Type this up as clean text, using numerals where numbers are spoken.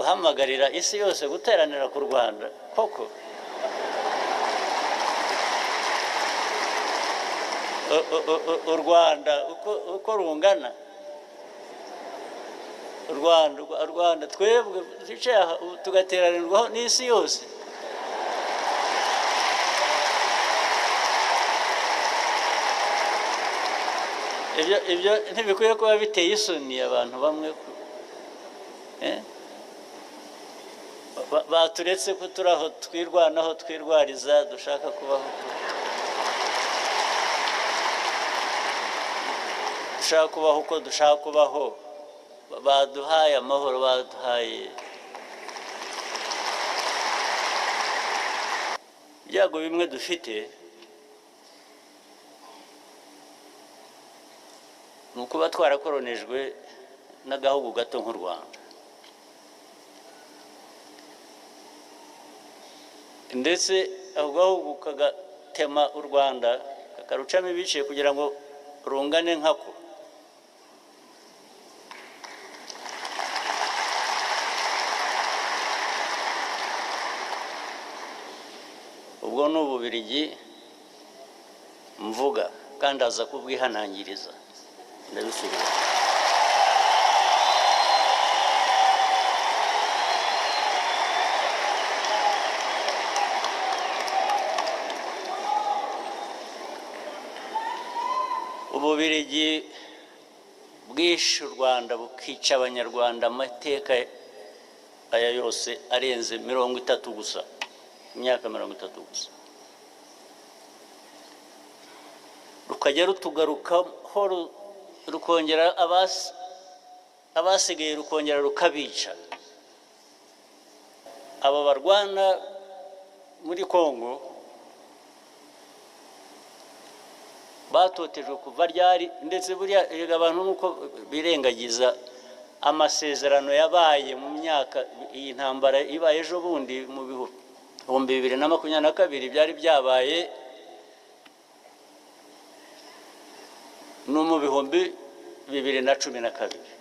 Guhamagarira isi yose guteranira ku Rwanda koko, u Rwanda uko rungana, u Rwanda twebwe twicaye aha tugateranirwaho n'isi yose. Ibyo ntibikwiye kuba biteye isoni abantu bamwe baturetse ko turi aho twirwanaho twirwariza dushaka kubaho, dushaka kubaho uko dushaka kubaho. Baduhaye amahoro, baduhaye ibyago bimwe dufite ni ukuba twarakoronijwe n'agahugu gato nk'u Rwanda, ndetse ako gahugu kagatema u Rwanda kakarucamo ibice kugira ngo rungane nkako. Ubwo ni Ububiligi mvuga, kandi aza kubwihanangiriza, ndabisubira. Ububiligi bwishe u Rwanda bukica Abanyarwanda amateka aya yose arenze 30 gusa, imyaka 30 gusa, rukajya rutugarukaho, rukongera abasigaye rukongera rukabica. Abo barwana muri Kongo batotejwe kuva ryari, ndetse buriya abantu nuko birengagiza amasezerano yabaye mu myaka iyi ntambara ibaye ejo bundi mu 2022 byari byabaye no mu 2012.